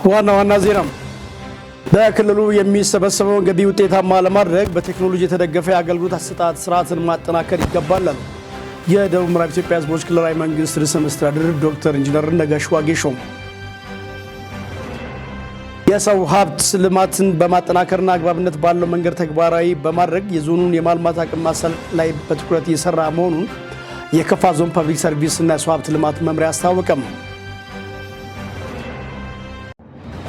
ዋና ዋና ዜና፦ በክልሉ የሚሰበሰበውን ገቢ ውጤታማ ለማድረግ በቴክኖሎጂ የተደገፈ የአገልግሎት አሰጣጥ ስርዓትን ማጠናከር ይገባል አሉ የደቡብ ምዕራብ ኢትዮጵያ ሕዝቦች ክልላዊ መንግስት ርዕሰ መስተዳድር ዶክተር ኢንጂነር ነጋሽ ዋጌሾ። የሰው ሀብት ልማትን በማጠናከርና አግባብነት ባለው መንገድ ተግባራዊ በማድረግ የዞኑን የማልማት አቅም ማሳለጥ ላይ በትኩረት እየሰራ መሆኑን የከፋ ዞን ፐብሊክ ሰርቪስ እና የሰው ሀብት ልማት መምሪያ አስታወቀ።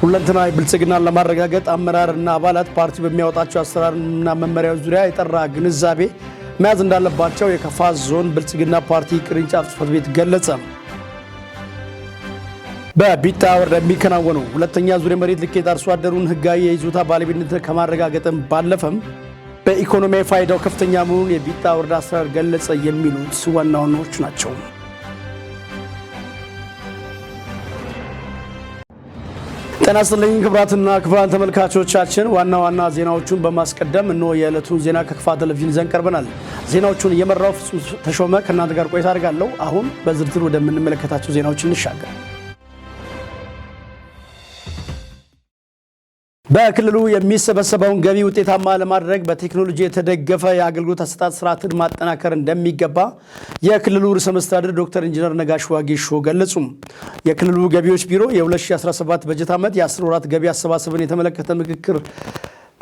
ሁለንተናዊ ብልጽግናን ለማረጋገጥ አመራርና አባላት ፓርቲ በሚያወጣቸው አሰራርና መመሪያዎች ዙሪያ የጠራ ግንዛቤ መያዝ እንዳለባቸው የከፋ ዞን ብልጽግና ፓርቲ ቅርንጫፍ ጽሕፈት ቤት ገለጸ። በቢጣ ወረዳ የሚከናወነው ሁለተኛ ዙር የመሬት ልኬት አርሶ አደሩን ሕጋዊ የይዞታ ባለቤትነት ከማረጋገጥም ባለፈም በኢኮኖሚያዊ ፋይዳው ከፍተኛ መሆኑን የቢጣ ወረዳ አስተዳደር ገለጸ። የሚሉት ዋና ዋናዎቹ ናቸው። ጤና ይስጥልኝ ክቡራትና ክቡራን ተመልካቾቻችን፣ ዋና ዋና ዜናዎቹን በማስቀደም እነሆ የዕለቱን ዜና ከክፋ ቴሌቪዥን ይዘን ቀርበናል። ዜናዎቹን እየመራው ፍጹም ተሾመ ከእናንተ ጋር ቆይታ አድርጋለሁ። አሁን በዝርዝር ወደምንመለከታቸው ዜናዎች እንሻገር። በክልሉ የሚሰበሰበውን ገቢ ውጤታማ ለማድረግ በቴክኖሎጂ የተደገፈ የአገልግሎት አሰጣጥ ስርዓትን ማጠናከር እንደሚገባ የክልሉ ርዕሰ መስተዳድር ዶክተር ኢንጂነር ነጋሽ ዋጌሾ ገለጹ። የክልሉ ገቢዎች ቢሮ የ2017 በጀት ዓመት የ10 ወራት ገቢ አሰባሰብን የተመለከተ ምክክር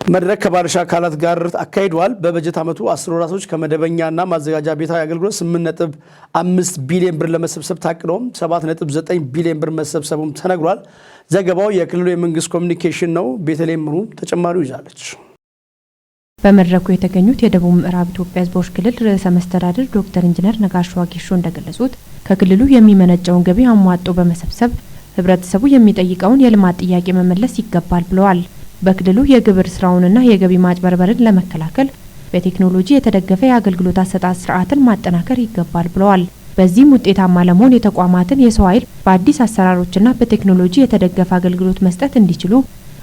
መድረክ ከባለድርሻ አካላት ጋር አካሂደዋል። በበጀት ዓመቱ 10 ወራቶች ከመደበኛና ማዘጋጃ ቤታዊ አገልግሎት 8.5 ቢሊዮን ብር ለመሰብሰብ ታቅዶም 7.9 ቢሊዮን ብር መሰብሰቡም ተነግሯል። ዘገባው የክልሉ የመንግስት ኮሚኒኬሽን ነው። ቤተልሔም ምሩ ተጨማሪው ይዛለች። በመድረኩ የተገኙት የደቡብ ምዕራብ ኢትዮጵያ ሕዝቦች ክልል ርዕሰ መስተዳድር ዶክተር ኢንጂነር ነጋሽ ዋጌሾ እንደገለጹት፣ ከክልሉ የሚመነጨውን ገቢ አሟጦ በመሰብሰብ ህብረተሰቡ የሚጠይቀውን የልማት ጥያቄ መመለስ ይገባል ብለዋል። በክልሉ የግብር ስራውንና የገቢ ማጭበርበርን ለመከላከል በቴክኖሎጂ የተደገፈ የአገልግሎት አሰጣጥ ስርዓትን ማጠናከር ይገባል ብለዋል። በዚህም ውጤታማ ለመሆን የተቋማትን የሰው ኃይል በአዲስ አሰራሮችና በቴክኖሎጂ የተደገፈ አገልግሎት መስጠት እንዲችሉ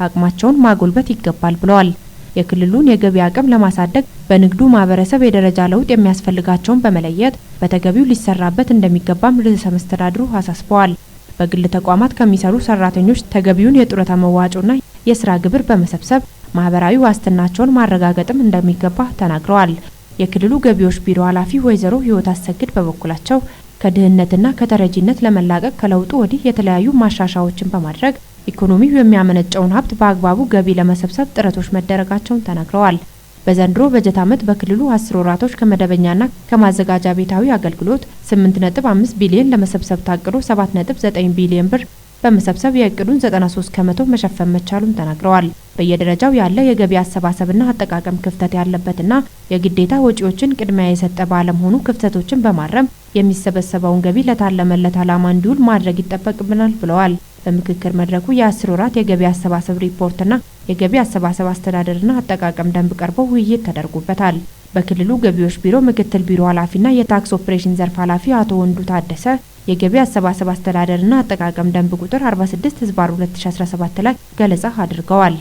አቅማቸውን ማጎልበት ይገባል ብለዋል። የክልሉን የገቢ አቅም ለማሳደግ በንግዱ ማህበረሰብ የደረጃ ለውጥ የሚያስፈልጋቸውን በመለየት በተገቢው ሊሰራበት እንደሚገባም ርዕሰ መስተዳድሩ አሳስበዋል። በግል ተቋማት ከሚሰሩ ሰራተኞች ተገቢውን የጡረታ መዋጮና የስራ ግብር በመሰብሰብ ማህበራዊ ዋስትናቸውን ማረጋገጥም እንደሚገባ ተናግረዋል። የክልሉ ገቢዎች ቢሮ ኃላፊ ወይዘሮ ህይወት አሰግድ በበኩላቸው፣ ከድህነትና ከተረጂነት ለመላቀቅ ከለውጡ ወዲህ የተለያዩ ማሻሻያዎችን በማድረግ ኢኮኖሚው የሚያመነጨውን ሀብት በአግባቡ ገቢ ለመሰብሰብ ጥረቶች መደረጋቸውን ተናግረዋል። በዘንድሮ በጀት ዓመት በክልሉ 10 ወራቶች ከመደበኛና ከማዘጋጃ ቤታዊ አገልግሎት 8.5 ቢሊዮን ለመሰብሰብ ታቅዶ 7.9 ቢሊዮን ብር በመሰብሰብ የእቅዱን 93% መሸፈን መቻሉን ተናግረዋል። በየደረጃው ያለ የገቢ አሰባሰብና አጠቃቀም ክፍተት ያለበትና የግዴታ ወጪዎችን ቅድሚያ የሰጠ ባለመሆኑ ክፍተቶችን በማረም የሚሰበሰበውን ገቢ ለታለመለት ዓላማ እንዲውል ማድረግ ይጠበቅብናል ብለዋል። በምክክር መድረኩ የ10 ወራት የገቢ አሰባሰብ ሪፖርትና የገቢ አሰባሰብ አስተዳደርና አጠቃቀም ደንብ ቀርቦ ውይይት ተደርጎበታል። በክልሉ ገቢዎች ቢሮ ምክትል ቢሮ ኃላፊና የታክስ ኦፕሬሽን ዘርፍ ኃላፊ አቶ ወንዱ ታደሰ የገቢ አሰባሰብ አስተዳደርና አጠቃቀም ደንብ ቁጥር 46/2017 ላይ ገለጻ አድርገዋል።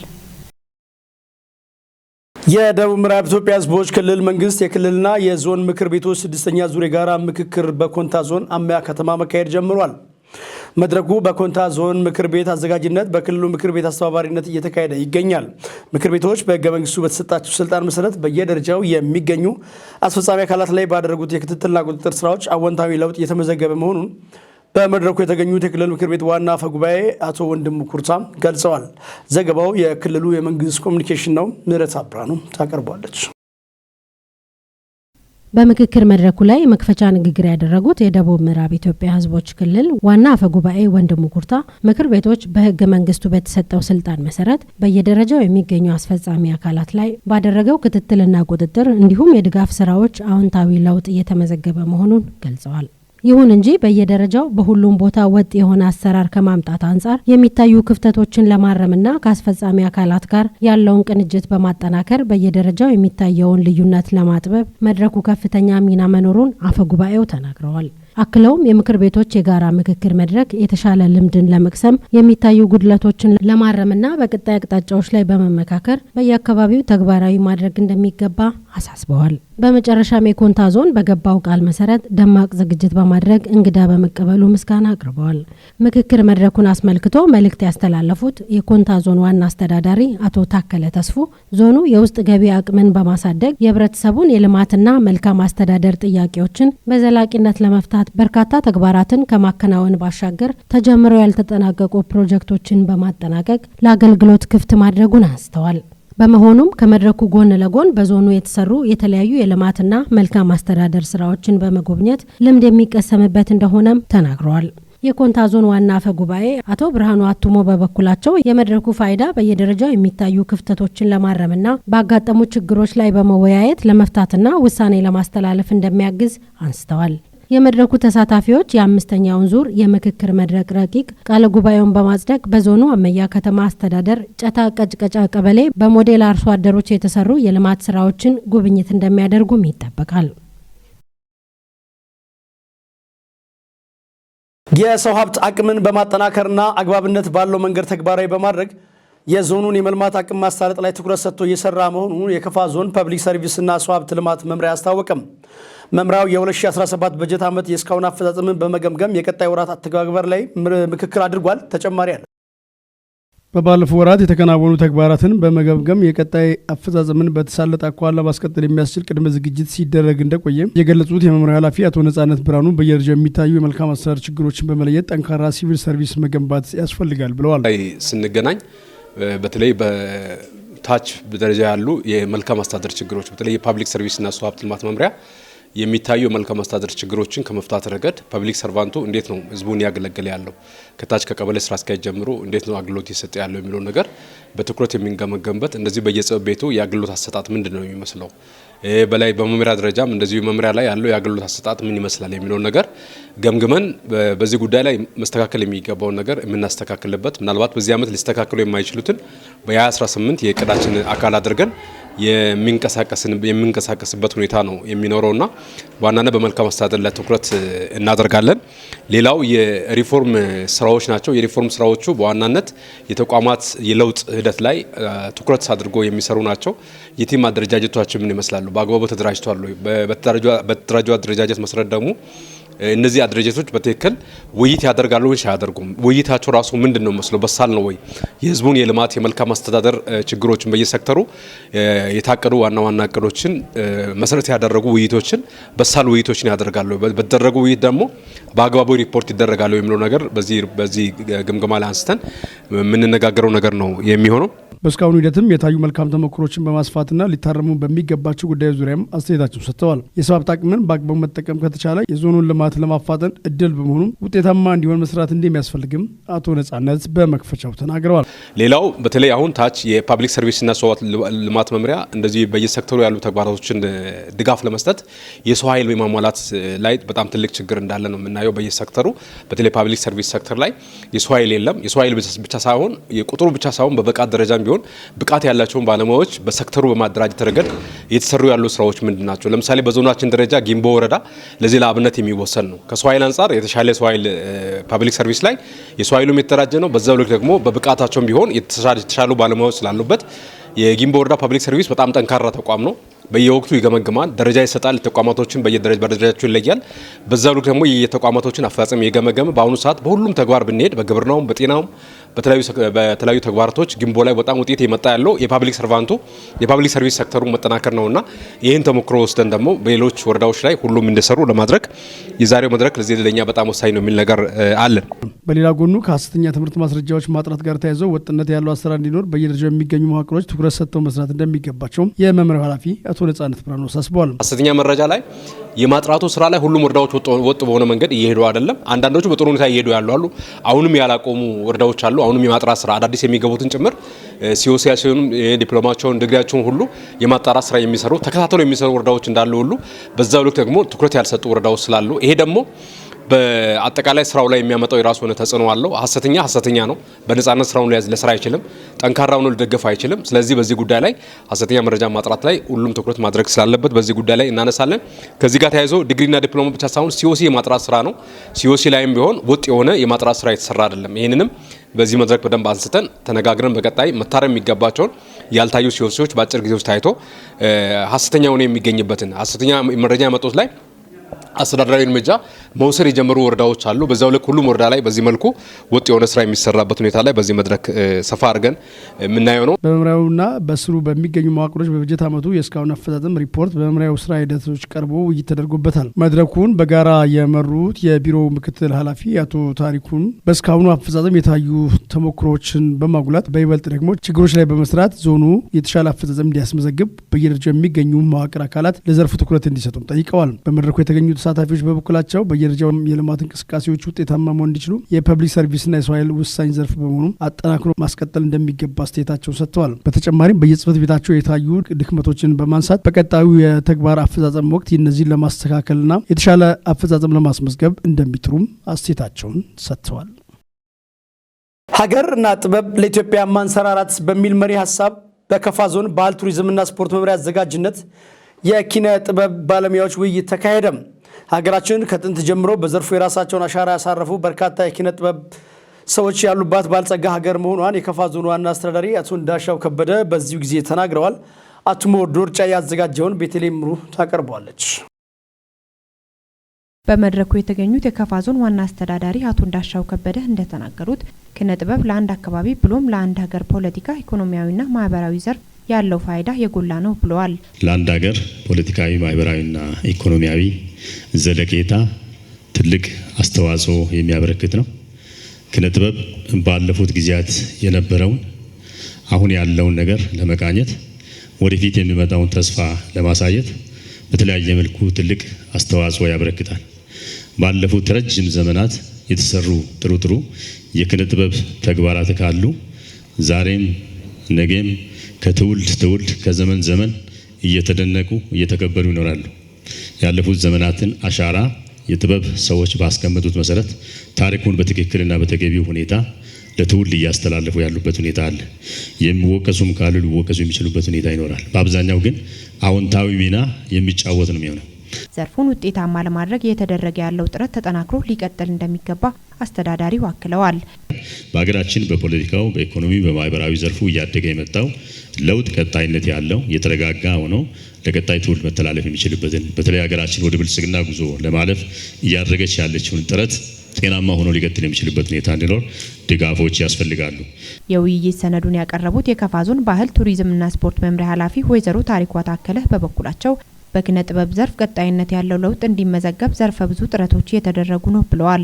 የደቡብ ምዕራብ ኢትዮጵያ ሕዝቦች ክልል መንግስት የክልልና የዞን ምክር ቤቶች ስድስተኛ ዙር የጋራ ምክክር በኮንታ ዞን አማያ ከተማ መካሄድ ጀምሯል። መድረኩ በኮንታ ዞን ምክር ቤት አዘጋጅነት በክልሉ ምክር ቤት አስተባባሪነት እየተካሄደ ይገኛል። ምክር ቤቶች በሕገ መንግስቱ በተሰጣቸው ስልጣን መሰረት በየደረጃው የሚገኙ አስፈጻሚ አካላት ላይ ባደረጉት የክትትልና ቁጥጥር ስራዎች አወንታዊ ለውጥ እየተመዘገበ መሆኑን በመድረኩ የተገኙት የክልል ምክር ቤት ዋና አፈ ጉባኤ አቶ ወንድሙ ኩርታ ገልጸዋል። ዘገባው የክልሉ የመንግስት ኮሚኒኬሽን ነው። ምህረት አብራኑ ታቀርቧለች። በምክክር መድረኩ ላይ የመክፈቻ ንግግር ያደረጉት የደቡብ ምዕራብ ኢትዮጵያ ሕዝቦች ክልል ዋና አፈ ጉባኤ ወንድሙ ኩርታ፣ ምክር ቤቶች በሕገ መንግስቱ በተሰጠው ስልጣን መሰረት በየደረጃው የሚገኙ አስፈጻሚ አካላት ላይ ባደረገው ክትትልና ቁጥጥር እንዲሁም የድጋፍ ስራዎች አዎንታዊ ለውጥ እየተመዘገበ መሆኑን ገልጸዋል። ይሁን እንጂ በየደረጃው በሁሉም ቦታ ወጥ የሆነ አሰራር ከማምጣት አንጻር የሚታዩ ክፍተቶችን ለማረምና ከአስፈጻሚ አካላት ጋር ያለውን ቅንጅት በማጠናከር በየደረጃው የሚታየውን ልዩነት ለማጥበብ መድረኩ ከፍተኛ ሚና መኖሩን አፈ ጉባኤው ተናግረዋል። አክለውም የምክር ቤቶች የጋራ ምክክር መድረክ የተሻለ ልምድን ለመቅሰም፣ የሚታዩ ጉድለቶችን ለማረምና በቀጣይ አቅጣጫዎች ላይ በመመካከር በየአካባቢው ተግባራዊ ማድረግ እንደሚገባ አሳስበዋል። በመጨረሻም የኮንታ ዞን በገባው ቃል መሰረት ደማቅ ዝግጅት በማድረግ እንግዳ በመቀበሉ ምስጋና አቅርበዋል። ምክክር መድረኩን አስመልክቶ መልእክት ያስተላለፉት የኮንታ ዞን ዋና አስተዳዳሪ አቶ ታከለ ተስፉ ዞኑ የውስጥ ገቢ አቅምን በማሳደግ የህብረተሰቡን የልማትና መልካም አስተዳደር ጥያቄዎችን በዘላቂነት ለመፍታት በርካታ ተግባራትን ከማከናወን ባሻገር ተጀምረው ያልተጠናቀቁ ፕሮጀክቶችን በማጠናቀቅ ለአገልግሎት ክፍት ማድረጉን አንስተዋል። በመሆኑም ከመድረኩ ጎን ለጎን በዞኑ የተሰሩ የተለያዩ የልማትና መልካም አስተዳደር ስራዎችን በመጎብኘት ልምድ የሚቀሰምበት እንደሆነም ተናግረዋል። የኮንታ ዞን ዋና አፈ ጉባኤ አቶ ብርሃኑ አቱሞ በበኩላቸው የመድረኩ ፋይዳ በየደረጃው የሚታዩ ክፍተቶችን ለማረምና ባጋጠሙ ችግሮች ላይ በመወያየት ለመፍታትና ውሳኔ ለማስተላለፍ እንደሚያግዝ አንስተዋል። የመድረኩ ተሳታፊዎች የአምስተኛውን ዙር የምክክር መድረክ ረቂቅ ቃለ ጉባኤውን በማጽደቅ በዞኑ አመያ ከተማ አስተዳደር ጨታ ቀጭቀጫ ቀበሌ በሞዴል አርሶ አደሮች የተሰሩ የልማት ስራዎችን ጉብኝት እንደሚያደርጉም ይጠበቃል። የሰው ሀብት አቅምን በማጠናከርና አግባብነት ባለው መንገድ ተግባራዊ በማድረግ የዞኑን የመልማት አቅም ማሳለጥ ላይ ትኩረት ሰጥቶ እየሰራ መሆኑን የከፋ ዞን ፐብሊክ ሰርቪስና ሰው ሀብት ልማት መምሪያ አስታወቀ። መምሪያው የ2017 በጀት ዓመት የእስካሁን አፈጻጸምን በመገምገም የቀጣይ ወራት አተገባበር ላይ ምክክር አድርጓል። ተጨማሪ አለ። በባለፉ ወራት የተከናወኑ ተግባራትን በመገምገም የቀጣይ አፈጻጸምን በተሳለጠ አኳኋን ለማስቀጠል የሚያስችል ቅድመ ዝግጅት ሲደረግ እንደቆየ የገለጹት የመምሪያው ኃላፊ አቶ ነጻነት ብርሃኑ በየደረጃው የሚታዩ የመልካም አስተዳደር ችግሮችን በመለየት ጠንካራ ሲቪል ሰርቪስ መገንባት ያስፈልጋል ብለዋል። ላይ ስንገናኝ በተለይ በታች ደረጃ ያሉ የመልካም አስተዳደር ችግሮች፣ በተለይ የፓብሊክ ሰርቪስና ሰው ሀብት ልማት መምሪያ የሚታዩ የመልካም አስተዳደር ችግሮችን ከመፍታት ረገድ public servant ኡ እንዴት ነው ህዝቡን ያገለገለ ያለው፣ ከታች ከቀበሌ ስራ አስኪያጅ ጀምሮ እንዴት ነው አገልግሎት እየሰጠ ያለው የሚለው ነገር በትኩረት የሚገመገምበት፣ እንደዚሁ በየጽሕፈት ቤቱ የአገልግሎት አሰጣጥ ምንድን ነው የሚመስለው፣ በላይ በመምሪያ ደረጃም እንደዚሁ መምሪያ ላይ ያለው የአገልግሎት አሰጣጥ ምን ይመስላል የሚለውን ነገር ገምግመን በዚህ ጉዳይ ላይ መስተካከል የሚገባውን ነገር የምናስተካክልበት፣ ምናልባት በዚህ ዓመት ሊስተካከሉ የማይችሉትን በ2018 የእቅዳችን አካል አድርገን የሚንቀሳቀስበት ሁኔታ ነው የሚኖረውና በዋናነት በመልካም አስተዳደር ላይ ትኩረት እናደርጋለን። ሌላው የሪፎርም ስራዎች ናቸው። የሪፎርም ስራዎቹ በዋናነት የተቋማት የለውጥ ሂደት ላይ ትኩረት አድርጎ የሚሰሩ ናቸው። የ team አደረጃጀቶቻችን ምን ይመስላሉ? በአግባቡ ተደራጅተዋል ወይ? በተደራጁ አደረጃጀት መሰረት ደግሞ እነዚህ አደረጃጀቶች በትክክል ውይይት ያደርጋሉ ወይስ አያደርጉም? ውይይታቸው ራሱ ምንድን ነው መስሎ በሳል ነው ወይ? የህዝቡን የልማት የመልካም አስተዳደር ችግሮችን በየሴክተሩ የታቀዱ ዋና ዋና እቅዶችን መሰረት ያደረጉ ውይይቶችን፣ በሳል ውይይቶችን ያደርጋሉ። በተደረጉ ውይይት ደግሞ በአግባቡ ሪፖርት ይደረጋሉ የሚለው ነገር በዚህ ግምገማ ላይ አንስተን የምንነጋገረው ነገር ነው የሚሆነው። በእስካሁኑ ሂደትም የታዩ መልካም ተሞክሮችን በማስፋትና ሊታረሙ በሚገባቸው ጉዳዮች ዙሪያም አስተያየታቸውን ሰጥተዋል። የሰው ሀብት አቅምን በአግባቡ መጠቀም ከተቻለ የዞኑን ልማት ለማፋጠን እድል በመሆኑ ውጤታማ እንዲሆን መስራት እንደሚያስፈልግም አቶ ነጻነት በመክፈቻው ተናግረዋል። ሌላው በተለይ አሁን ታች የፓብሊክ ሰርቪስና ሰው ሀብት ልማት መምሪያ እንደዚህ በየሴክተሩ ያሉ ተግባራቶችን ድጋፍ ለመስጠት የሰው ኃይል የማሟላት ላይ በጣም ትልቅ ችግር እንዳለ ነው የምናየው። በየሴክተሩ በተለይ public service sector ላይ የሰው ኃይል የለም። የሰው ኃይል ብቻ ሳይሆን፣ የቁጥሩ ብቻ ሳይሆን በብቃት ደረጃም ቢሆን ብቃት ያላቸውን ባለሙያዎች በሴክተሩ በማደራጀት ረገድ እየተሰሩ ያሉ ስራዎች ምንድን ናቸው? ለምሳሌ በዞናችን ደረጃ ጊምቦ ወረዳ ለዚህ ለአብነት የሚወሰድ ነው። ከሰው ኃይል አንጻር የተሻለ ሰው ኃይል public service ላይ የሰው ኃይሉም የተደራጀ ነው። በዛው ልክ ደግሞ በብቃታቸውም ቢሆን የተሻሉ ባለሙያዎች ስላሉበት የጊምቦ ወረዳ public service በጣም ጠንካራ ተቋም ነው። በየወቅቱ ይገመግማል፣ ደረጃ ይሰጣል። ተቋማቶችን በየደረጃቸው ይለያል። በዛው ልክ ደግሞ የተቋማቶችን አፈጻጸም የገመገመ በአሁኑ ሰዓት በሁሉም ተግባር ብንሄድ በግብርናውም፣ በጤናውም፣ በተለያዩ ተግባራቶች ጊምቦ ላይ በጣም ውጤት የመጣ ያለው የ public servant ኡ የ public service sector ኡ መጠናከር ነውና ይህን ተሞክሮ ወስደን ደግሞ በሌሎች ወረዳዎች ላይ ሁሉም እንዲሰሩ ለማድረግ የዛሬው መድረክ ለዚህ ለኛ በጣም ወሳኝ ነው የሚል ነገር አለን። በሌላ ጎኑ ከሀሰተኛ ትምህርት ማስረጃዎች ማጥራት ጋር ተያይዘው ወጥነት ያለው አሰራር እንዲኖር በየደረጃው የሚገኙ መዋቅሮች ትኩረት ሰጥተው መስራት እንደሚገባቸው የመምሪያው ኃላፊ አቶ ነጻነት ብርሃኑ አሳስበዋል። ሀሰተኛ መረጃ ላይ የማጥራቱ ስራ ላይ ሁሉም ወረዳዎች ወጥ በሆነ መንገድ እየሄዱ አይደለም። አንዳንዶቹ በጥሩ ሁኔታ እየሄዱ ያሉ አሉ። አሁንም ያላቆሙ ወረዳዎች አሉ። አሁንም የማጥራት ስራ አዳዲስ የሚገቡትን ጭምር COC ያቸውንም፣ ዲፕሎማቸውን፣ ዲግሪያቸውን ሁሉ የማጣራት ስራ የሚሰሩ፣ ተከታትለው የሚሰሩ ወረዳዎች እንዳሉ ሁሉ በዛው ልክ ደግሞ ትኩረት ያልሰጡ ወረዳዎች ስላሉ ይሄ ደግሞ በአጠቃላይ ስራው ላይ የሚያመጣው የራሱ የሆነ ተጽዕኖ አለው። ሀሰተኛ ሀሰተኛ ነው። በነጻነት ስራውን ሊሰራ አይችልም። ጠንካራ ሆኖ ሊደገፍ አይችልም። ስለዚህ በዚህ ጉዳይ ላይ ሀሰተኛ መረጃ ማጥራት ላይ ሁሉም ትኩረት ማድረግ ስላለበት በዚህ ጉዳይ ላይ እናነሳለን። ከዚህ ጋር ተያይዞ ዲግሪና ዲፕሎማ ብቻ ሳይሆን COC የማጥራት ስራ ነው። COC ላይም ቢሆን ወጥ የሆነ የማጥራት ስራ የተሰራ አይደለም። ይህንንም በዚህ መድረክ በደንብ አንስተን ተነጋግረን በቀጣይ መታረም የሚገባቸውን ያልታዩ COC ዎች በአጭር ጊዜ ውስጥ ታይቶ ሀሰተኛ ሆኖ የሚገኝበትን፣ ሀሰተኛ መረጃ ያመጡት ላይ አስተዳደራዊ እርምጃ መውሰድ የጀመሩ ወረዳዎች አሉ። በዛው ልክ ሁሉም ወረዳ ላይ በዚህ መልኩ ወጥ የሆነ ስራ የሚሰራበት ሁኔታ ላይ በዚህ መድረክ ሰፋ አድርገን የምናየው ነው። በመምሪያውና በስሩ በሚገኙ መዋቅሮች በበጀት ዓመቱ የእስካሁን አፈጻጸም ሪፖርት በመምሪያው ስራ ሂደቶች ቀርቦ ውይይት ተደርጎበታል። መድረኩን በጋራ የመሩት የቢሮው ምክትል ኃላፊ አቶ ታሪኩን በእስካሁኑ አፈጻጸም የታዩ ተሞክሮዎችን በማጉላት በይበልጥ ደግሞ ችግሮች ላይ በመስራት ዞኑ የተሻለ አፈጻጸም እንዲያስመዘግብ በየደረጃው የሚገኙ መዋቅር አካላት ለዘርፉ ትኩረት እንዲሰጡም ጠይቀዋል። በመድረኩ የተገኙ ተሳታፊዎች በበኩላቸው በየደረጃው የልማት እንቅስቃሴዎች ውጤታማ መሆን እንዲችሉ የፐብሊክ ሰርቪስና የሰው ኃይል ወሳኝ ዘርፍ በመሆኑ አጠናክሮ ማስቀጠል እንደሚገባ አስተያየታቸውን ሰጥተዋል። በተጨማሪም በየጽህፈት ቤታቸው የታዩ ድክመቶችን በማንሳት በቀጣዩ የተግባር አፈጻጸም ወቅት እነዚህን ለማስተካከልና የተሻለ አፈጻጸም ለማስመዝገብ እንደሚጥሩም አስተያየታቸውን ሰጥተዋል። ሀገር እና ጥበብ ለኢትዮጵያ ማንሰራራት በሚል መሪ ሀሳብ በከፋ ዞን ባህል ቱሪዝምና ስፖርት መምሪያ አዘጋጅነት የኪነ ጥበብ ባለሙያዎች ውይይት ተካሄደ። ሀገራችን ከጥንት ጀምሮ በዘርፉ የራሳቸውን አሻራ ያሳረፉ በርካታ የኪነ ጥበብ ሰዎች ያሉባት ባለጸጋ ሀገር መሆኗን የከፋ ዞን ዋና አስተዳዳሪ አቶ እንዳሻው ከበደ በዚሁ ጊዜ ተናግረዋል። አቱሞ ዶርጫ ያዘጋጀውን ቤተልሔም ምሩ ታቀርበዋለች። በመድረኩ የተገኙት የከፋ ዞን ዋና አስተዳዳሪ አቶ እንዳሻው ከበደ እንደተናገሩት ኪነ ጥበብ ለአንድ አካባቢ ብሎም ለአንድ ሀገር ፖለቲካ፣ ኢኮኖሚያዊና ማህበራዊ ዘርፍ ያለው ፋይዳ የጎላ ነው ብለዋል። ለአንድ ሀገር ፖለቲካዊ፣ ማህበራዊና ኢኮኖሚያዊ ዘለቄታ ትልቅ አስተዋጽኦ የሚያበረክት ነው። ኪነ ጥበብ ባለፉት ጊዜያት የነበረውን፣ አሁን ያለውን ነገር ለመቃኘት፣ ወደፊት የሚመጣውን ተስፋ ለማሳየት በተለያየ መልኩ ትልቅ አስተዋጽኦ ያበረክታል። ባለፉት ረጅም ዘመናት የተሰሩ ጥሩ ጥሩ የኪነ ጥበብ ተግባራት ካሉ ዛሬም ነገም ከትውልድ ትውልድ፣ ከዘመን ዘመን እየተደነቁ እየተከበሩ ይኖራሉ። ያለፉት ዘመናትን አሻራ የጥበብ ሰዎች ባስቀመጡት መሰረት ታሪኩን በትክክልና በተገቢው ሁኔታ ለትውልድ እያስተላለፉ ያሉበት ሁኔታ አለ። የሚወቀሱም ካሉ ሊወቀሱ የሚችሉበት ሁኔታ ይኖራል። በአብዛኛው ግን አዎንታዊ ሚና የሚጫወት ነው የሚሆነው። ዘርፉን ውጤታማ ለማድረግ እየተደረገ ያለው ጥረት ተጠናክሮ ሊቀጥል እንደሚገባ አስተዳዳሪው አክለዋል። በሀገራችን በፖለቲካው፣ በኢኮኖሚ፣ በማህበራዊ ዘርፉ እያደገ የመጣው ለውጥ ቀጣይነት ያለው፣ የተረጋጋ ሆኖ ለቀጣይ ትውልድ መተላለፍ የሚችልበትን፣ በተለይ ሀገራችን ወደ ብልጽግና ጉዞ ለማለፍ እያደረገች ያለችውን ጥረት ጤናማ ሆኖ ሊቀጥል የሚችልበት ሁኔታ እንዲኖር ድጋፎች ያስፈልጋሉ። የውይይት ሰነዱን ያቀረቡት የከፋ ዞን ባህል ቱሪዝምና ስፖርት መምሪያ ኃላፊ ወይዘሮ ታሪኳ ታከለ በበኩላቸው በኪነ ጥበብ ዘርፍ ቀጣይነት ያለው ለውጥ እንዲመዘገብ ዘርፈ ብዙ ጥረቶች እየተደረጉ ነው ብለዋል።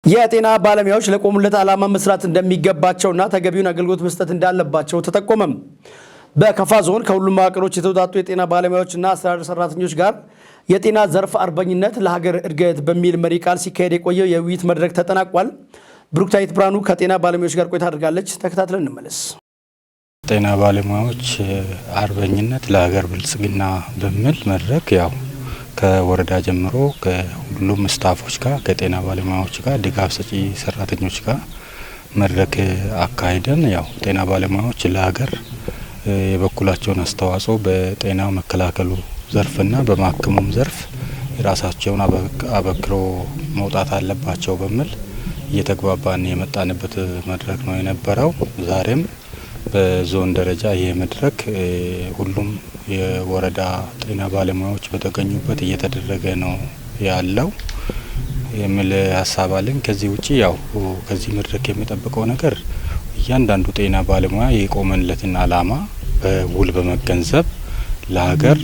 የጤና ባለሙያዎች ለቆሙለት ዓላማ መስራት እንደሚገባቸውና ተገቢውን አገልግሎት መስጠት እንዳለባቸው ተጠቆመም። በከፋ ዞን ከሁሉም መዋቅሮች የተውጣጡ የጤና ባለሙያዎችና አስተዳደር ሰራተኞች ጋር የጤና ዘርፍ አርበኝነት ለሀገር እድገት በሚል መሪ ቃል ሲካሄድ የቆየው የውይይት መድረክ ተጠናቋል። ብሩክታዊት ብርሃኑ ከጤና ባለሙያዎች ጋር ቆይታ አድርጋለች። ተከታትለን እንመለስ። ጤና ባለሙያዎች አርበኝነት ለሀገር ብልጽግና በሚል መድረክ ያው ከወረዳ ጀምሮ ከሁሉም staff ኦች ጋር፣ ከጤና ባለሙያዎች ጋር፣ ድጋፍ ሰጪ ሰራተኞች ጋር መድረክ አካሂደን ያው ጤና ባለሙያዎች ለሀገር የበኩላቸውን አስተዋጽኦ በጤና መከላከሉ ዘርፍና በማከሙም ዘርፍ የራሳቸውን አበክሮ መውጣት አለባቸው በሚል እየተግባባን የመጣንበት መድረክ ነው የነበረው። ዛሬም በዞን ደረጃ ይህ መድረክ ሁሉም የወረዳ ጤና ባለሙያዎች በተገኙበት እየተደረገ ነው ያለው የሚል ሀሳብ አለኝ። ከዚህ ውጪ ያው ከዚህ መድረክ የሚጠብቀው ነገር እያንዳንዱ ጤና ባለሙያ የቆመንለትን ዓላማ በውል በመገንዘብ ለሀገር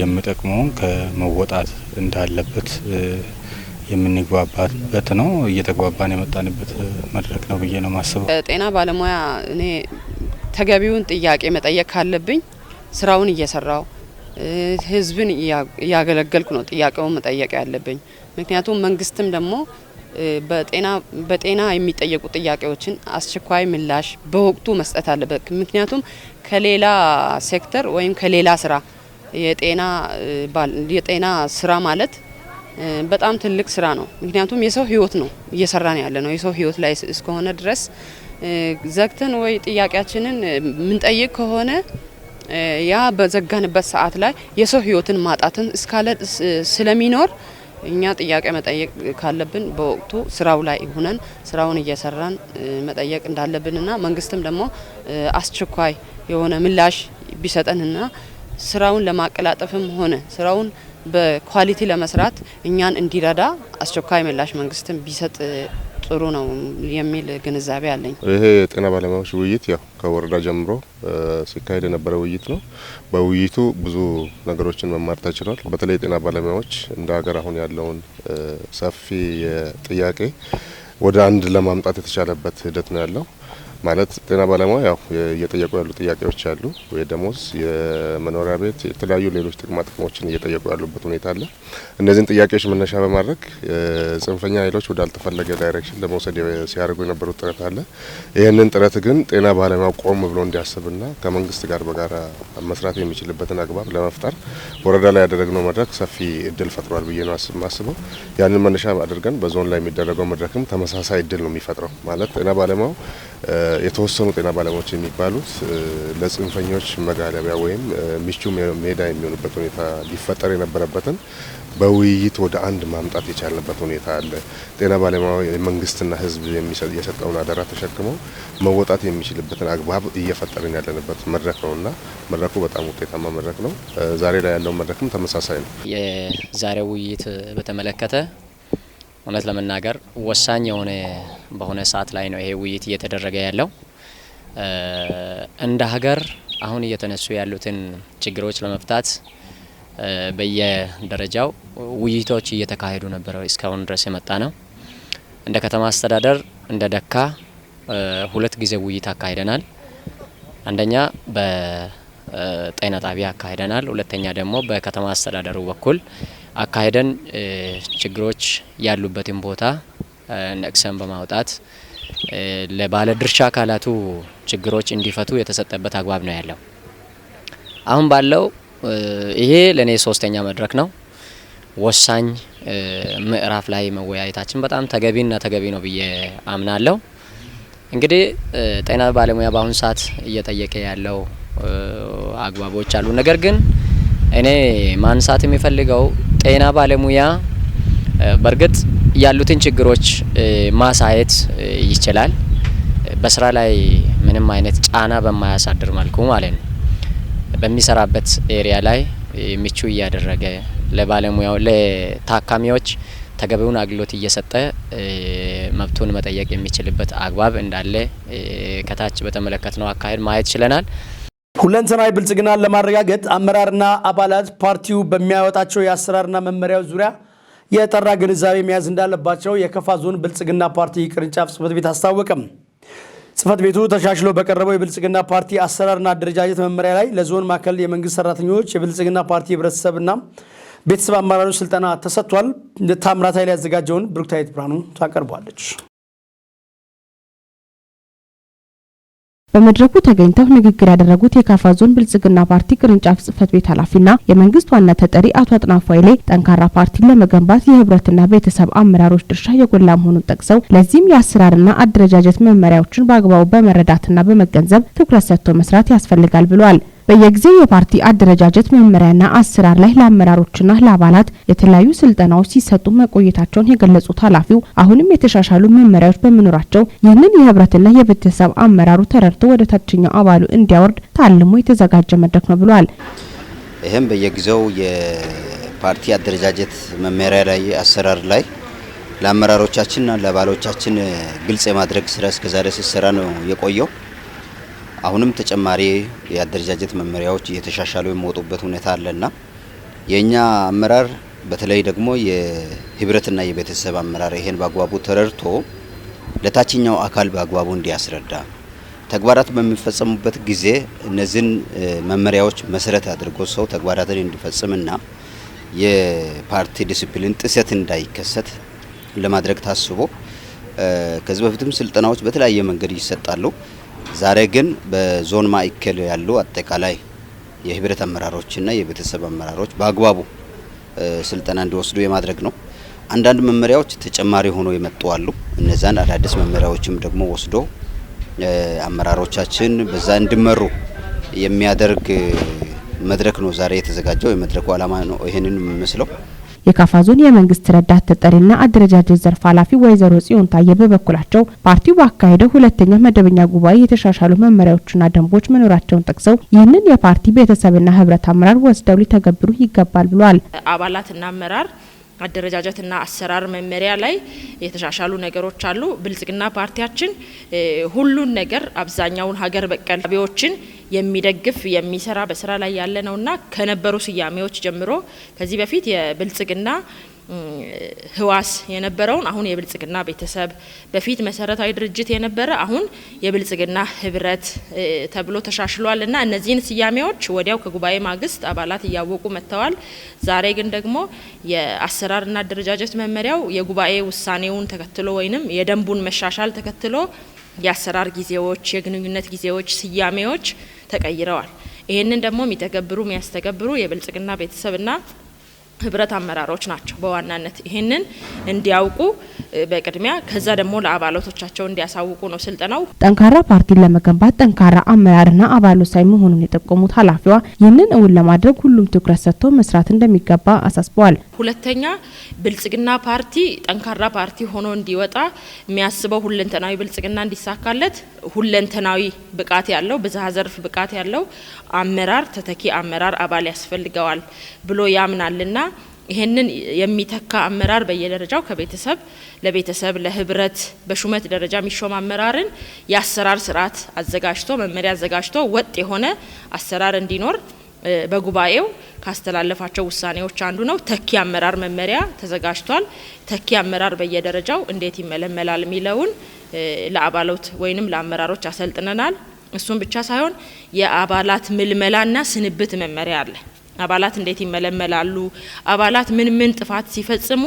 የሚጠቅመውን ከመወጣት እንዳለበት የምንግባባበት ነው። እየተግባባን የመጣንበት መድረክ ነው ብዬ ነው ማስበው። ጤና ባለሙያ እኔ ተገቢውን ጥያቄ መጠየቅ ካለብኝ ስራውን እየሰራው፣ ህዝብን እያገለገልኩ ነው ጥያቄውን መጠየቅ ያለብኝ። ምክንያቱም መንግስትም ደግሞ በጤና የሚጠየቁ ጥያቄዎችን አስቸኳይ ምላሽ በወቅቱ መስጠት አለበት። ምክንያቱም ከሌላ ሴክተር ወይም ከሌላ ስራ የጤና ስራ ማለት በጣም ትልቅ ስራ ነው። ምክንያቱም የሰው ህይወት ነው እየሰራን ያለ ነው። የሰው ህይወት ላይ እስከሆነ ድረስ ዘግተን ወይ ጥያቄያችንን ምንጠይቅ ከሆነ ያ በዘጋንበት ሰዓት ላይ የሰው ህይወትን ማጣትን እስካለ ስለሚኖር እኛ ጥያቄ መጠየቅ ካለብን በወቅቱ ስራው ላይ ሆነን ስራውን እየሰራን መጠየቅ እንዳለብንና መንግስትም ደግሞ አስቸኳይ የሆነ ምላሽ ቢሰጠንና ስራውን ለማቀላጠፍም ሆነ ስራውን በ quality ለመስራት እኛን እንዲረዳ አስቸኳይ ምላሽ መንግስትም ቢሰጥ ጥሩ ነው የሚል ግንዛቤ አለኝ። ይሄ የጤና ባለሙያዎች ውይይት ያው ከወረዳ ጀምሮ ሲካሄድ የነበረ ውይይት ነው። በውይይቱ ብዙ ነገሮችን መማር ተችሏል። በተለይ የጤና ባለሙያዎች እንደ ሀገር አሁን ያለውን ሰፊ ጥያቄ ወደ አንድ ለማምጣት የተቻለበት ሂደት ነው ያለው። ማለት ጤና ባለሙያ ያው እየጠየቁ ያሉ ጥያቄዎች አሉ። የደሞዝ፣ የመኖሪያ ቤት፣ የተለያዩ ሌሎች ጥቅማ ጥቅሞችን እየጠየቁ ያሉበት ሁኔታ አለ። እነዚህን ጥያቄዎች መነሻ በማድረግ ጽንፈኛ ኃይሎች ወዳልተፈለገ direction ለመውሰድ ሲያደርጉ የነበሩት ጥረት አለ። ይህንን ጥረት ግን ጤና ባለሙያው ቆም ብሎ እንዲያስብና ከመንግስት ጋር በጋራ መስራት የሚችልበትን አግባብ ለመፍጠር ወረዳ ላይ ያደረግነው መድረክ ሰፊ እድል ፈጥሯል ብዬ ነው የማስበው። ያንን መነሻ አድርገን በዞን ላይ የሚደረገው መድረክም ተመሳሳይ እድል ነው የሚፈጥረው። ማለት ጤና ባለሙያው የተወሰኑ ጤና ባለሙያዎች የሚባሉት ለጽንፈኞች መጋለቢያ ወይም ምቹ ሜዳ የሚሆኑበት ሁኔታ ሊፈጠር የነበረበትን በውይይት ወደ አንድ ማምጣት የቻልንበት ሁኔታ አለ። ጤና ባለሙያው የመንግስትና ሕዝብ የሰጠውን አደራ ተሸክመው መወጣት የሚችልበትን አግባብ እየፈጠርን ያለንበት መድረክ ነውና መድረኩ በጣም ውጤታማ መድረክ ነው። ዛሬ ላይ ያለው መድረክም ተመሳሳይ ነው። የዛሬው ውይይት በተመለከተ እውነት ለመናገር ወሳኝ የሆነ በሆነ ሰዓት ላይ ነው ይሄ ውይይት እየተደረገ ያለው። እንደ ሀገር አሁን እየተነሱ ያሉትን ችግሮች ለመፍታት በየደረጃው ውይይቶች እየተካሄዱ ነበር እስካሁን ድረስ የመጣ ነው። እንደ ከተማ አስተዳደር እንደ ደካ ሁለት ጊዜ ውይይት አካሂደናል። አንደኛ በጤና ጣቢያ አካሂደናል። ሁለተኛ ደግሞ በከተማ አስተዳደሩ በኩል አካሄደን ችግሮች ያሉበትን ቦታ ነቅሰን በማውጣት ለባለ ድርሻ አካላቱ ችግሮች እንዲፈቱ የተሰጠበት አግባብ ነው ያለው። አሁን ባለው ይሄ ለኔ ሶስተኛ መድረክ ነው። ወሳኝ ምዕራፍ ላይ መወያየታችን በጣም ተገቢና ተገቢ ነው ብዬ አምናለሁ። እንግዲህ ጤና ባለሙያ በአሁን ሰዓት እየጠየቀ ያለው አግባቦች አሉ። ነገር ግን እኔ ማንሳት የሚፈልገው ጤና ባለሙያ በእርግጥ ያሉትን ችግሮች ማሳየት ይችላል። በስራ ላይ ምንም አይነት ጫና በማያሳድር መልኩ ማለት ነው። በሚሰራበት area ላይ ምቹ እያደረገ ለባለሙያው ለታካሚዎች ተገቢውን አገልግሎት እየሰጠ መብቱን መጠየቅ የሚችልበት አግባብ እንዳለ ከታች በተመለከትነው አካሄድ ማየት ችለናል። ሁለንተናዊ ብልጽግናን ለማረጋገጥ አመራርና አባላት ፓርቲው በሚያወጣቸው የአሰራርና መመሪያዎች ዙሪያ የጠራ ግንዛቤ መያዝ እንዳለባቸው የከፋ ዞን ብልጽግና ፓርቲ ቅርንጫፍ ጽሕፈት ቤት አስታወቀም። ጽሕፈት ቤቱ ተሻሽሎ በቀረበው የብልጽግና ፓርቲ አሰራርና አደረጃጀት መመሪያ ላይ ለዞን ማዕከል የመንግስት ሰራተኞች፣ የብልጽግና ፓርቲ ህብረተሰብና ቤተሰብ አመራሮች ስልጠና ተሰጥቷል። ታምራት ኃይሌ ያዘጋጀውን ብሩክታዊት ብርሃኑ ታቀርቧለች። በመድረኩ ተገኝተው ንግግር ያደረጉት የካፋ ዞን ብልጽግና ፓርቲ ቅርንጫፍ ጽሕፈት ቤት ኃላፊና የመንግስት ዋና ተጠሪ አቶ አጥናፉ ኃይሌ ጠንካራ ፓርቲን ለመገንባት የህብረትና ቤተሰብ አመራሮች ድርሻ የጎላ መሆኑን ጠቅሰው ለዚህም የአሰራርና አደረጃጀት መመሪያዎችን በአግባቡ በመረዳትና በመገንዘብ ትኩረት ሰጥቶ መስራት ያስፈልጋል ብለዋል። በየጊዜው የፓርቲ አደረጃጀት መመሪያና አሰራር ላይ ለአመራሮችና ለአባላት የተለያዩ ስልጠናዎች ሲሰጡ መቆየታቸውን የገለጹት ኃላፊው አሁንም የተሻሻሉ መመሪያዎች በመኖራቸው ይህንን የህብረትና የቤተሰብ አመራሩ ተረድቶ ወደ ታችኛው አባሉ እንዲያወርድ ታልሞ የተዘጋጀ መድረክ ነው ብለዋል። ይህም በየጊዜው የፓርቲ አደረጃጀት መመሪያ ላይ አሰራር ላይ ለአመራሮቻችንና ለአባሎቻችን ግልጽ የማድረግ ስራ እስከዛሬ ሲሰራ ነው የቆየው። አሁንም ተጨማሪ የአደረጃጀት መመሪያዎች እየተሻሻሉ የሚወጡበት ሁኔታ አለና የኛ አመራር በተለይ ደግሞ የህብረትና የቤተሰብ አመራር ይሄን በአግባቡ ተረድቶ ለታችኛው አካል በአግባቡ እንዲያስረዳ ተግባራት በሚፈጸሙበት ጊዜ እነዚህን መመሪያዎች መሰረት አድርጎ ሰው ተግባራትን እንዲፈጽምና የፓርቲ ዲሲፕሊን ጥሰት እንዳይከሰት ለማድረግ ታስቦ ከዚህ በፊትም ስልጠናዎች በተለያየ መንገድ ይሰጣሉ። ዛሬ ግን በዞን ማዕከል ያሉ አጠቃላይ የህብረት አመራሮችና የቤተሰብ አመራሮች በአግባቡ ስልጠና እንዲወስዱ የማድረግ ነው። አንዳንድ መመሪያዎች ተጨማሪ ሆኖ የመጡ አሉ። እነዛን አዳዲስ መመሪያዎችም ደግሞ ወስዶ አመራሮቻችን በዛ እንዲመሩ የሚያደርግ መድረክ ነው ዛሬ የተዘጋጀው። የመድረኩ ዓላማ ነው ይሄንን የሚመስለው። የካፋ ዞን የመንግስት ረዳት ተጠሪና አደረጃጀት ዘርፍ ኃላፊ ወይዘሮ ጽዮን ታየ በበኩላቸው ፓርቲው ባካሄደው ሁለተኛ መደበኛ ጉባኤ የተሻሻሉ መመሪያዎችና ደንቦች መኖራቸውን ጠቅሰው ይህንን የፓርቲ ቤተሰብና ህብረት አመራር ወስደው ሊተገብሩ ይገባል ብለዋል። አባላትና አመራር አደረጃጀትና አሰራር መመሪያ ላይ የተሻሻሉ ነገሮች አሉ። ብልጽግና ፓርቲያችን ሁሉን ነገር አብዛኛውን ሀገር በቀል ቢዎችን የሚደግፍ፣ የሚሰራ፣ በስራ ላይ ያለ ነውና ከነበሩ ስያሜዎች ጀምሮ ከዚህ በፊት የብልጽግና ህዋስ የነበረውን አሁን የብልጽግና ቤተሰብ፣ በፊት መሰረታዊ ድርጅት የነበረ አሁን የብልጽግና ህብረት ተብሎ ተሻሽሏል እና እነዚህን ስያሜዎች ወዲያው ከጉባኤ ማግስት አባላት እያወቁ መጥተዋል። ዛሬ ግን ደግሞ የአሰራርና አደረጃጀት መመሪያው የጉባኤ ውሳኔውን ተከትሎ ወይንም የደንቡን መሻሻል ተከትሎ የአሰራር ጊዜዎች፣ የግንኙነት ጊዜዎች፣ ስያሜዎች ተቀይረዋል። ይህንን ደግሞ የሚተገብሩ፣ የሚያስተገብሩ የብልጽግና ቤተሰብና ህብረት አመራሮች ናቸው። በዋናነት ይህንን እንዲያውቁ በቅድሚያ፣ ከዛ ደግሞ ለአባላቶቻቸው እንዲያሳውቁ ነው ስልጠናው። ጠንካራ ፓርቲን ለመገንባት ጠንካራ አመራርና አባል ወሳኝ መሆኑን የጠቆሙት ኃላፊዋ ይህንን እውን ለማድረግ ሁሉም ትኩረት ሰጥቶ መስራት እንደሚገባ አሳስበዋል። ሁለተኛ፣ ብልጽግና ፓርቲ ጠንካራ ፓርቲ ሆኖ እንዲወጣ የሚያስበው ሁለንተናዊ ብልጽግና እንዲሳካለት ሁለንተናዊ ብቃት ያለው፣ ብዝሃ ዘርፍ ብቃት ያለው አመራር፣ ተተኪ አመራር አባል ያስፈልገዋል ብሎ ያምናልና ይሄንን የሚተካ አመራር በየደረጃው ከቤተሰብ ለቤተሰብ፣ ለህብረት፣ በሹመት ደረጃ የሚሾም አመራርን የአሰራር ስርዓት አዘጋጅቶ፣ መመሪያ አዘጋጅቶ ወጥ የሆነ አሰራር እንዲኖር በጉባኤው ካስተላለፋቸው ውሳኔዎች አንዱ ነው። ተኪ አመራር መመሪያ ተዘጋጅቷል። ተኪ አመራር በየደረጃው እንዴት ይመለመላል የሚለውን ለአባላት ወይንም ለአመራሮች አሰልጥነናል። እሱም ብቻ ሳይሆን የአባላት ምልመላና ስንብት መመሪያ አለ። አባላት እንዴት ይመለመላሉ፣ አባላት ምን ምን ጥፋት ሲፈጽሙ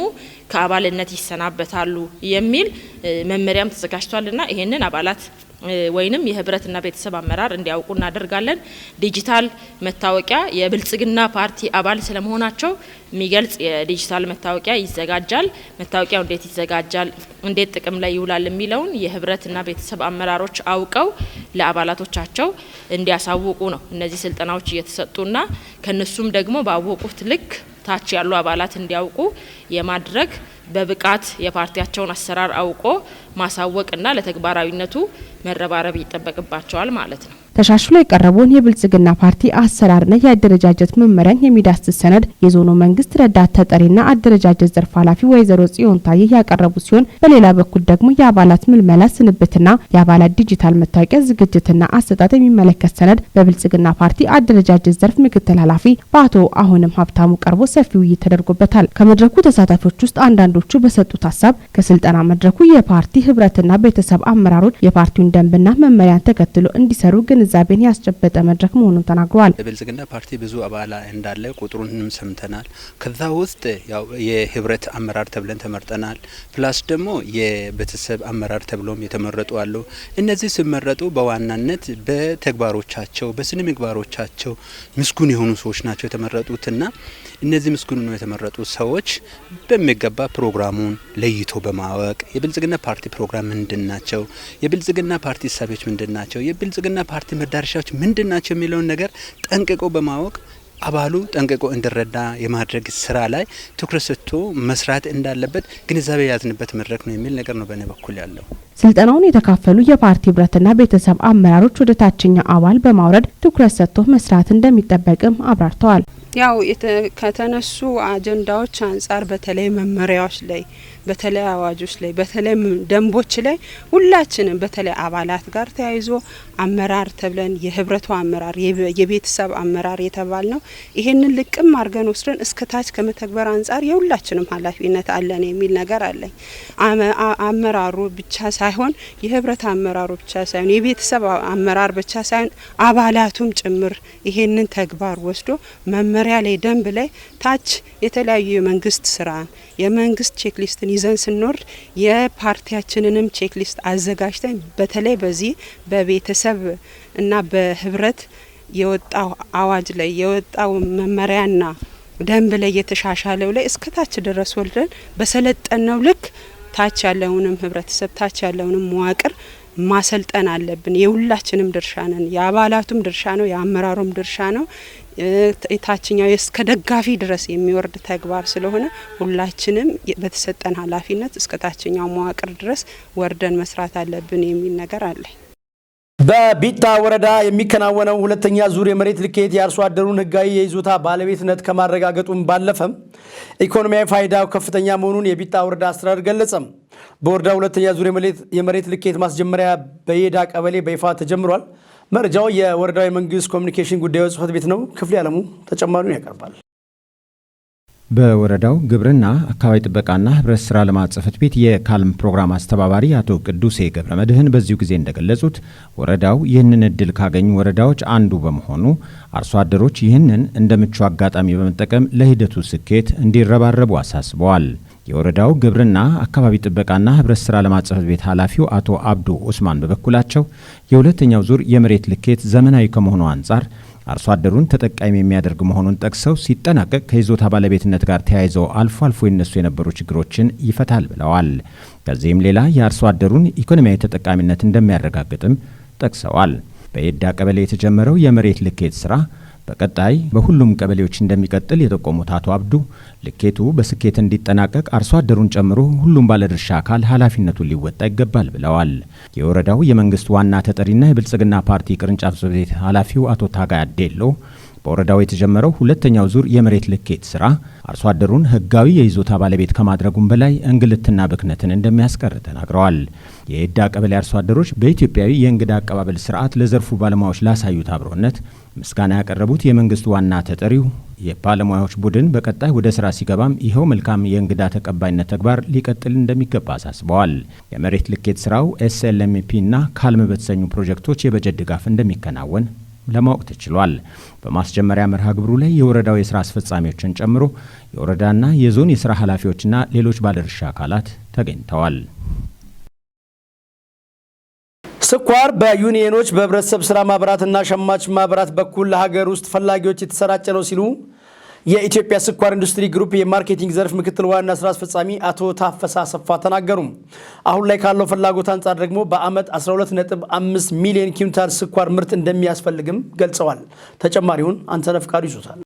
ከአባልነት ይሰናበታሉ የሚል መመሪያም ተዘጋጅቷልና ይሄንን አባላት ወይንም የህብረትና ቤተሰብ አመራር እንዲያውቁ እናደርጋለን። ዲጂታል መታወቂያ፣ የብልጽግና ፓርቲ አባል ስለመሆናቸው የሚገልጽ የዲጂታል መታወቂያ ይዘጋጃል። መታወቂያው እንዴት ይዘጋጃል፣ እንዴት ጥቅም ላይ ይውላል የሚለውን የህብረትና ቤተሰብ አመራሮች አውቀው ለአባላቶቻቸው እንዲያሳውቁ ነው እነዚህ ስልጠናዎች እየተሰጡና ከነሱም ደግሞ ባወቁት ልክ ታች ያሉ አባላት እንዲያውቁ የማድረግ፣ በብቃት የፓርቲያቸውን አሰራር አውቆ ማሳወቅና ለተግባራዊነቱ መረባረብ ይጠበቅባቸዋል ማለት ነው። ተሻሽሎ የቀረበውን የብልጽግና ፓርቲ አሰራርና የአደረጃጀት መመሪያን የሚዳስስ ሰነድ የዞኑ መንግስት ረዳት ተጠሪና አደረጃጀት ዘርፍ ኃላፊ ወይዘሮ ጽዮን ታዬ ያቀረቡ ሲሆን፣ በሌላ በኩል ደግሞ የአባላት ምልመላ፣ ስንብትና የአባላት ዲጂታል መታወቂያ ዝግጅትና አሰጣጥ የሚመለከት ሰነድ በብልጽግና ፓርቲ አደረጃጀት ዘርፍ ምክትል ኃላፊ በአቶ አሁንም ሀብታሙ ቀርቦ ሰፊ ውይይት ተደርጎበታል። ከመድረኩ ተሳታፊዎች ውስጥ አንዳንዶቹ በሰጡት ሀሳብ ከስልጠና መድረኩ የፓርቲ ህብረትና ቤተሰብ አመራሮች የፓርቲውን ደንብና መመሪያን ተከትሎ እንዲሰሩ ግንዛቤን ያስጨበጠ መድረክ መሆኑን ተናግረዋል። በብልጽግና ፓርቲ ብዙ አባል እንዳለ ቁጥሩንም ሰምተናል። ከዛ ውስጥ ያው የህብረት አመራር ተብለን ተመርጠናል። Plus ደግሞ የቤተሰብ አመራር ተብሎም የተመረጡ አሉ። እነዚህ ሲመረጡ በዋናነት በተግባሮቻቸው፣ በስነ ምግባሮቻቸው ምስጉን የሆኑ ሰዎች ናቸው የተመረጡትና እነዚህ ምስጉን ነው የተመረጡ ሰዎች በሚገባ ፕሮግራሙን ለይቶ በማወቅ የብልጽግና ፓርቲ ፕሮግራም ምንድን ናቸው፣ የብልጽግና ፓርቲ እሳቤዎች ምንድን ናቸው፣ የብልጽግና ፓርቲ መዳረሻዎች ምንድን ናቸው የሚለውን ነገር ጠንቅቆ በማወቅ አባሉ ጠንቅቆ እንዲረዳ የማድረግ ስራ ላይ ትኩረት ሰጥቶ መስራት እንዳለበት ግንዛቤ የያዝንበት መድረክ ነው የሚል ነገር ነው በእኔ በኩል ያለው። ስልጠናውን የተካፈሉ የፓርቲ ህብረትና ቤተሰብ አመራሮች ወደ ታችኛው አባል በማውረድ ትኩረት ሰጥቶ መስራት እንደሚጠበቅም አብራርተዋል። ያው ከተነሱ አጀንዳዎች አንጻር በተለይ መመሪያዎች ላይ፣ በተለይ አዋጆች ላይ፣ በተለይ ደንቦች ላይ ሁላችንም በተለይ አባላት ጋር ተያይዞ አመራር ተብለን የህብረቱ አመራር፣ የቤተሰብ አመራር የተባል ነው። ይሄንን ልቅም አድርገን ወስደን እስከ ታች ከመተግበር አንጻር የሁላችንም ኃላፊነት አለን የሚል ነገር አለኝ። አመራሩ ብቻ ሳይሆን፣ የህብረት አመራሩ ብቻ ሳይሆን፣ የቤተሰብ አመራር ብቻ ሳይሆን አባላቱም ጭምር ይሄንን ተግባር ወስዶ መመሪያ ላይ፣ ደንብ ላይ ታች የተለያዩ የመንግስት ስራን፣ የመንግስት checklist ን ይዘን ስንወርድ የፓርቲያችንንም checklist አዘጋጅተን በተለይ በዚህ በቤተሰብ እና በህብረት የወጣው አዋጅ ላይ፣ የወጣው መመሪያና ደንብ ላይ፣ የተሻሻለው ላይ እስከ ታች ድረስ ወልደን በሰለጠነው ልክ ታች ያለውንም ህብረተሰብ፣ ታች ያለውንም መዋቅር ማሰልጠን አለብን። የሁላችንም ድርሻ ነን። የአባላቱም ድርሻ ነው፣ የአመራሩም ድርሻ ነው። የታችኛው እስከ ደጋፊ ድረስ የሚወርድ ተግባር ስለሆነ ሁላችንም በተሰጠን ኃላፊነት እስከ ታችኛው መዋቅር ድረስ ወርደን መስራት አለብን የሚል ነገር አለ። በቢታ ወረዳ የሚከናወነው ሁለተኛ ዙር የመሬት ልኬት የአርሶ አደሩን ሕጋዊ የይዞታ ባለቤትነት ከማረጋገጡም ባለፈም ኢኮኖሚያዊ ፋይዳው ከፍተኛ መሆኑን የቢታ ወረዳ አስተዳደር ገለጸ። በወረዳው ሁለተኛ ዙር የመሬት ልኬት ማስጀመሪያ በየዳ ቀበሌ በይፋ ተጀምሯል። መረጃው የወረዳው የመንግስት ኮሚኒኬሽን ጉዳዮች ጽሕፈት ቤት ነው። ክፍሌ አለሙ ተጨማሪውን ያቀርባል። በወረዳው ግብርና፣ አካባቢ ጥበቃና ህብረት ስራ ልማት ጽሕፈት ቤት የካልም ፕሮግራም አስተባባሪ አቶ ቅዱሴ ገብረ መድህን በዚሁ ጊዜ እንደገለጹት፣ ወረዳው ይህንን እድል ካገኙ ወረዳዎች አንዱ በመሆኑ አርሶ አደሮች ይህንን እንደ ምቹ አጋጣሚ በመጠቀም ለሂደቱ ስኬት እንዲረባረቡ አሳስበዋል። የወረዳው ግብርና፣ አካባቢ ጥበቃና ህብረት ስራ ልማት ጽሕፈት ቤት ኃላፊው አቶ አብዱ ኡስማን በበኩላቸው፣ የሁለተኛው ዙር የመሬት ልኬት ዘመናዊ ከመሆኑ አንጻር አርሶ አደሩን ተጠቃሚ የሚያደርግ መሆኑን ጠቅሰው፣ ሲጠናቀቅ ከይዞታ ባለቤትነት ጋር ተያይዘው አልፎ አልፎ ይነሱ የነበሩ ችግሮችን ይፈታል ብለዋል። ከዚህም ሌላ የአርሶ አደሩን ኢኮኖሚያዊ ተጠቃሚነት እንደሚያረጋግጥም ጠቅሰዋል። በየዳ ቀበሌ የተጀመረው የመሬት ልኬት ስራ በቀጣይ በሁሉም ቀበሌዎች እንደሚቀጥል የጠቆሙት አቶ አብዱ፣ ልኬቱ በስኬት እንዲጠናቀቅ አርሶ አደሩን ጨምሮ ሁሉም ባለድርሻ አካል ኃላፊነቱን ሊወጣ ይገባል ብለዋል። የወረዳው የመንግስት ዋና ተጠሪና የብልጽግና ፓርቲ ቅርንጫፍ ጽሕፈት ቤት ኃላፊው አቶ ታጋይ አዴሎ፣ በወረዳው የተጀመረው ሁለተኛው ዙር የመሬት ልኬት ስራ አርሶ አደሩን ሕጋዊ የይዞታ ባለቤት ከማድረጉም በላይ እንግልትና ብክነትን እንደሚያስቀር ተናግረዋል። የኤዳ ቀበሌ አርሶ አደሮች በኢትዮጵያዊ የእንግዳ አቀባበል ስርዓት ለዘርፉ ባለሙያዎች ላሳዩት አብሮነት ምስጋና ያቀረቡት የመንግስት ዋና ተጠሪው፣ የባለሙያዎች ቡድን በቀጣይ ወደ ስራ ሲገባም ይኸው መልካም የእንግዳ ተቀባይነት ተግባር ሊቀጥል እንደሚገባ አሳስበዋል። የመሬት ልኬት ስራው SLMP እና ካልም በተሰኙ ፕሮጀክቶች የበጀት ድጋፍ እንደሚከናወን ለማወቅ ተችሏል። በማስጀመሪያ መርሃ ግብሩ ላይ የወረዳው የስራ አስፈጻሚዎችን ጨምሮ የወረዳና የዞን የስራ ኃላፊዎችና ሌሎች ባለድርሻ አካላት ተገኝተዋል። ስኳር በዩኒየኖች፣ በህብረተሰብ ስራ ማህበራትና ሸማች ማህበራት በኩል ለሀገር ውስጥ ፈላጊዎች የተሰራጨ ነው ሲሉ የኢትዮጵያ ስኳር ኢንዱስትሪ ግሩፕ የማርኬቲንግ ዘርፍ ምክትል ዋና ስራ አስፈጻሚ አቶ ታፈሰ አሰፋ ተናገሩ። አሁን ላይ ካለው ፍላጎት አንጻር ደግሞ በዓመት 12.5 ሚሊዮን ኩንታል ስኳር ምርት እንደሚያስፈልግም ገልጸዋል። ተጨማሪውን አንተነህ ፍቃዱ ይዞታል።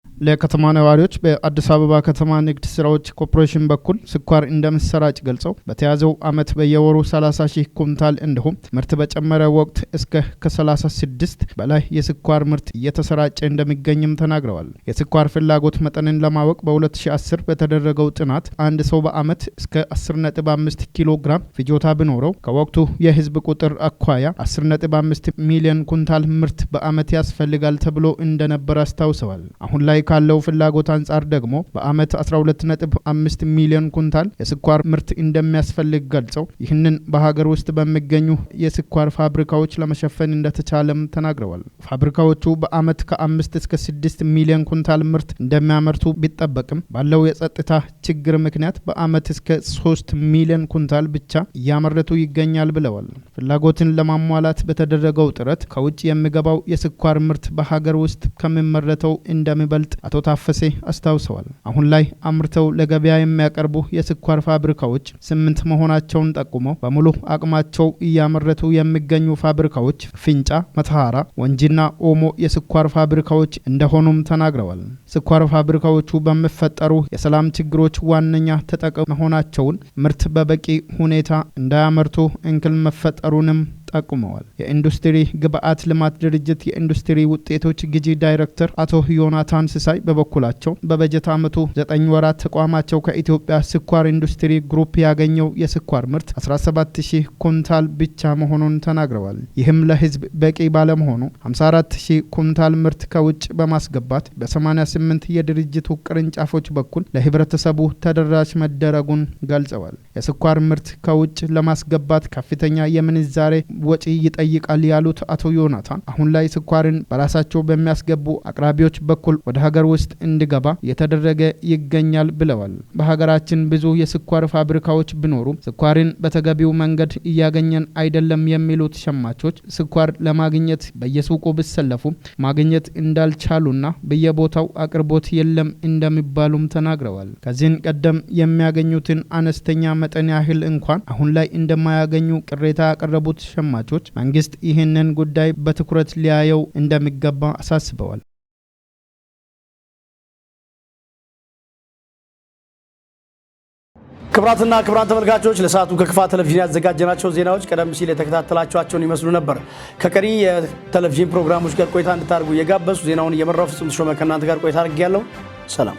ለከተማ ነዋሪዎች በአዲስ አበባ ከተማ ንግድ ስራዎች ኮርፖሬሽን በኩል ስኳር እንደሚሰራጭ ገልጸው፣ በተያዘው ዓመት በየወሩ 30 ሺህ ኩንታል እንዲሁም ምርት በጨመረ ወቅት እስከ ከ36 በላይ የስኳር ምርት እየተሰራጨ እንደሚገኝም ተናግረዋል። የስኳር ፍላጎት መጠንን ለማወቅ በ2010 በተደረገው ጥናት አንድ ሰው በዓመት እስከ 10.5 ኪሎ ግራም ፍጆታ ቢኖረው ከወቅቱ የህዝብ ቁጥር አኳያ 10.5 ሚሊዮን ኩንታል ምርት በዓመት ያስፈልጋል ተብሎ እንደነበር አስታውሰዋል። አሁን ላይ ካለው ፍላጎት አንጻር ደግሞ በዓመት 12.5 ሚሊዮን ኩንታል የስኳር ምርት እንደሚያስፈልግ ገልጸው፣ ይህንን በሀገር ውስጥ በሚገኙ የስኳር ፋብሪካዎች ለመሸፈን እንደተቻለም ተናግረዋል። ፋብሪካዎቹ በዓመት ከ5 እስከ 6 ሚሊዮን ኩንታል ምርት እንደሚያመርቱ ቢጠበቅም ባለው የጸጥታ ችግር ምክንያት በዓመት እስከ 3 ሚሊዮን ኩንታል ብቻ እያመረቱ ይገኛል ብለዋል። ፍላጎትን ለማሟላት በተደረገው ጥረት ከውጭ የሚገባው የስኳር ምርት በሀገር ውስጥ ከሚመረተው እንደሚበልጥ አቶ ታፈሴ አስታውሰዋል። አሁን ላይ አምርተው ለገበያ የሚያቀርቡ የስኳር ፋብሪካዎች ስምንት መሆናቸውን ጠቁመው፣ በሙሉ አቅማቸው እያመረቱ የሚገኙ ፋብሪካዎች ፊንጫ፣ መተሃራ፣ ወንጂና ኦሞ የስኳር ፋብሪካዎች እንደሆኑም ተናግረዋል። ስኳር ፋብሪካዎቹ በሚፈጠሩ የሰላም ችግሮች ዋነኛ ተጠቂ መሆናቸውን፣ ምርት በበቂ ሁኔታ እንዳያመርቱ እንክል መፈጠሩንም ጠቁመዋል። የኢንዱስትሪ ግብአት ልማት ድርጅት የኢንዱስትሪ ውጤቶች ግዢ ዳይሬክተር አቶ ዮናታን ሲሳይ በበኩላቸው፣ በበጀት ዓመቱ 9 ወራት ተቋማቸው ከኢትዮጵያ ስኳር ኢንዱስትሪ ግሩፕ ያገኘው የስኳር ምርት 17 ሺህ ኩንታል ብቻ መሆኑን ተናግረዋል። ይህም ለሕዝብ በቂ ባለመሆኑ 54 ሺህ ኩንታል ምርት ከውጭ በማስገባት በ88 የድርጅቱ ቅርንጫፎች በኩል ለህብረተሰቡ ተደራሽ መደረጉን ገልጸዋል። የስኳር ምርት ከውጭ ለማስገባት ከፍተኛ የምንዛሬ ወጪ ይጠይቃል ያሉት አቶ ዮናታን፣ አሁን ላይ ስኳርን በራሳቸው በሚያስገቡ አቅራቢዎች በኩል ወደ ሀገር ውስጥ እንዲገባ እየተደረገ ይገኛል ብለዋል። በሀገራችን ብዙ የስኳር ፋብሪካዎች ቢኖሩም ስኳርን በተገቢው መንገድ እያገኘን አይደለም የሚሉት ሸማቾች፣ ስኳር ለማግኘት በየሱቁ ቢሰለፉ ማግኘት እንዳልቻሉና በየቦታው አቅርቦት የለም እንደሚባሉም ተናግረዋል። ከዚህን ቀደም የሚያገኙትን አነስተኛ መጠን ያህል እንኳን አሁን ላይ እንደማያገኙ ቅሬታ ያቀረቡት ሸማቾች ሸማቾች መንግስት ይህንን ጉዳይ በትኩረት ሊያየው እንደሚገባ አሳስበዋል። ክቡራትና ክቡራን ተመልካቾች፣ ለሰዓቱ ከክፋ ቴሌቪዥን ያዘጋጀናቸው ዜናዎች ቀደም ሲል የተከታተላችኋቸውን ይመስሉ ነበር። ከቀሪ የቴሌቪዥን ፕሮግራሞች ጋር ቆይታ እንድታደርጉ እየጋበዝኩ፣ ዜናውን እየመራው ፍጹም ተሾመ ከእናንተ ጋር ቆይታ አድርጌያለሁ። ሰላም።